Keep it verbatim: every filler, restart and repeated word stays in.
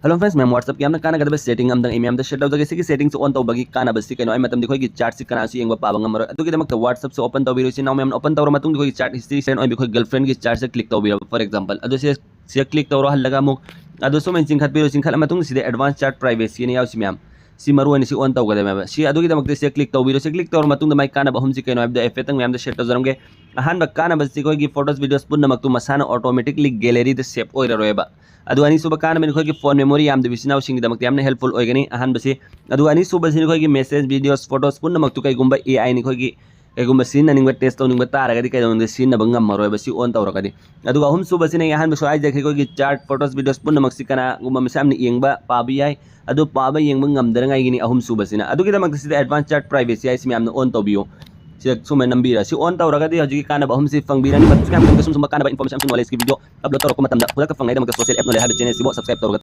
Hello friends, ꯃꯌꯥꯝ WhatsApp ꯀꯤ ꯌꯥꯝꯅ ꯀꯥꯟꯅꯒꯗꯕ setting ꯑꯃꯗꯪ ꯑꯩ ꯃꯌꯥꯝꯗ share ꯇꯧꯖꯒꯦ꯫ ꯁꯤꯒꯤ setting ꯁꯦ on ꯇꯧꯕꯒꯤ ꯀꯥꯟꯅꯕꯁꯤ ꯀꯩꯅꯣ ꯍꯥꯏ ꯃꯇꯝꯗ ꯑꯩꯈꯣꯏꯒꯤ chat ꯁꯤ ꯀꯅꯥꯁꯨ ꯌꯦꯡꯕ ꯄꯥꯕ ꯉꯝꯃꯔꯣꯏ꯫ ꯑꯗꯨꯒꯤꯗꯃꯛꯇ WhatsApp ꯁꯦ open ꯇꯧꯕꯤꯔꯣꯏꯁꯤ ꯏꯅꯥꯎ ꯃꯌꯥꯝꯅ꯫ Open ꯇꯧꯔ ꯃꯇꯨꯡꯗ ꯑꯩꯈꯣꯏꯒꯤ chat history ꯁꯦ ꯑꯣꯏꯕ ꯑꯩꯈꯣꯏ girlfriend ꯒꯤ chat ꯁꯦ click ꯇꯧꯕꯤꯔꯕ, for example꯫ ꯑꯗꯨ ꯁꯤ ꯁꯤꯗ click ꯇꯧꯔꯣ ꯍꯜꯂꯒ ꯑꯃꯨꯛ꯫ ꯑꯗꯨ ꯁꯨꯃꯥꯏꯅ ꯆꯤꯡꯈꯠꯄꯤꯔꯣ꯫ ꯆꯤꯡꯈꯠꯂ ꯃꯇꯨꯡꯗ ꯁꯤꯗ advanced chat privacy ꯑꯅ ꯌꯥꯎꯁꯤ ꯃꯌꯥꯝ꯫ ꯁꯤ ꯃꯔꯨ ꯑꯣꯏꯅ ꯁꯤ on ꯇꯧꯒꯗꯕꯅꯦꯕ꯫ ꯁꯤ ꯑꯗꯨꯒꯤꯗꯃꯛꯇ ꯁꯤꯗ click ꯇꯧꯕꯤꯔꯣ꯫ ꯁꯤ click ꯇꯧꯔ ꯃꯇꯨꯡꯗ ꯃꯥꯏ ꯀꯥꯟꯅꯕ ꯑꯍꯨꯝꯁꯤ ꯀꯩꯅꯣ ꯍꯥꯏꯕꯗꯣ ꯍꯥꯏꯐꯦꯠꯇꯪ ꯃꯌꯥꯝꯗ share ꯇꯧꯖꯔꯝꯒꯦ꯫ ꯑꯍꯥꯟꯕ ꯀꯥꯟꯅꯕꯁꯤ ꯑꯩꯈꯣꯏꯒꯤ photos videos ꯄꯨꯝꯅꯃꯛꯇꯨ ꯃꯁꯥꯅ automatically gallery ꯗ save ꯑꯣꯏꯔꯔꯣꯏꯕ꯫ ꯑꯗꯨ ꯑꯅꯤꯁꯨꯕ ꯀꯥꯟꯅꯕꯅꯤ ꯑꯩꯈꯣꯏꯒꯤ phone memory ꯌꯥꯝꯗꯕ ꯏꯆꯤꯟ ꯏꯅꯥꯎꯁꯤꯡꯒꯤꯗꯃꯛꯇ ꯌꯥꯝꯅ helpful ꯑꯣꯏꯒꯅꯤ ꯑꯍꯥꯟꯕꯁꯤ꯫ ꯑꯗꯨꯒ ꯑꯅꯤꯁꯨꯕꯁꯤꯅ ꯑꯩꯈꯣꯏꯒꯤ message, videos, photos ꯄꯨꯝꯅꯃꯛꯇꯨ ꯀꯩꯒꯨꯝꯕ AI ꯅ ꯑꯩꯈꯣꯏꯒꯤ ꯀꯩꯒꯨꯝꯕ ꯁꯤꯖꯤꯟꯅꯅꯤꯡꯕ, test ꯇꯧꯅꯤꯡꯕ ꯇꯥꯔꯒꯗꯤ ꯀꯩꯗꯧꯅꯨꯡꯗ ꯁꯤꯖꯤꯟꯅꯕ ꯉꯝꯃꯔꯣꯏꯕ ꯁꯤ on ꯇꯧꯔꯒꯗꯤ꯫ ꯑꯗꯨꯒ ꯑꯍꯨꯝꯁꯨꯕꯁꯤꯅ ꯑꯩ ꯑꯍꯥꯟꯕ ꯁ꯭ꯋꯥꯏꯗ ꯑꯩꯈꯣꯏꯒꯤ chat, photos, videos ꯄꯨꯝꯅꯃꯛꯁꯤ ꯀꯅꯥꯒꯨꯝꯕ ꯃꯁꯥ ꯌꯥꯝꯅ ꯌꯦꯡꯕ ꯄꯥꯕ ꯌꯥꯏ꯫ ꯑꯗꯨ ꯄꯥꯕ ꯌꯦꯡꯕ ꯉꯝꯗꯅꯉꯥꯏꯒꯤꯅꯤ ꯑꯍꯨꯝꯁꯨꯕꯁꯤꯅ꯫ ꯑꯗꯨꯒꯤꯗꯃꯛꯇ ꯁꯤꯗ advanced chat privacy ꯍꯥꯏꯁꯤ ꯃꯌꯥꯝꯅ on ꯇꯧꯕꯤꯌꯨ꯫ ꯁꯤꯗ ꯁꯨꯃꯥꯏꯅ ꯅꯝꯕꯤꯔ ꯁꯤ on ꯇꯧꯔꯒꯗꯤ ꯍꯧꯖꯤꯛꯀꯤ ꯀꯥꯟꯅꯕ ꯑꯍꯨꯝꯁꯤ ꯐꯪꯕꯤꯔꯅꯤ꯫ ꯃꯇꯝ ꯀꯌꯥꯝ ꯀꯨꯏꯅ ꯁꯨꯝ ꯁꯨꯝꯕ ꯀꯥꯟꯅꯕ information ꯑꯃꯁꯨꯡ knowledge ꯀꯤ video upload ꯇꯧꯔꯛꯄ ꯃꯇꯝꯗ ꯈꯨꯗꯛꯇ ꯐꯪꯅꯉꯥꯏꯗꯃꯛꯇ Social App Knowledge ꯍꯥꯏꯕ channel ꯁꯤꯕꯨ subscribe ꯇꯧꯔꯒ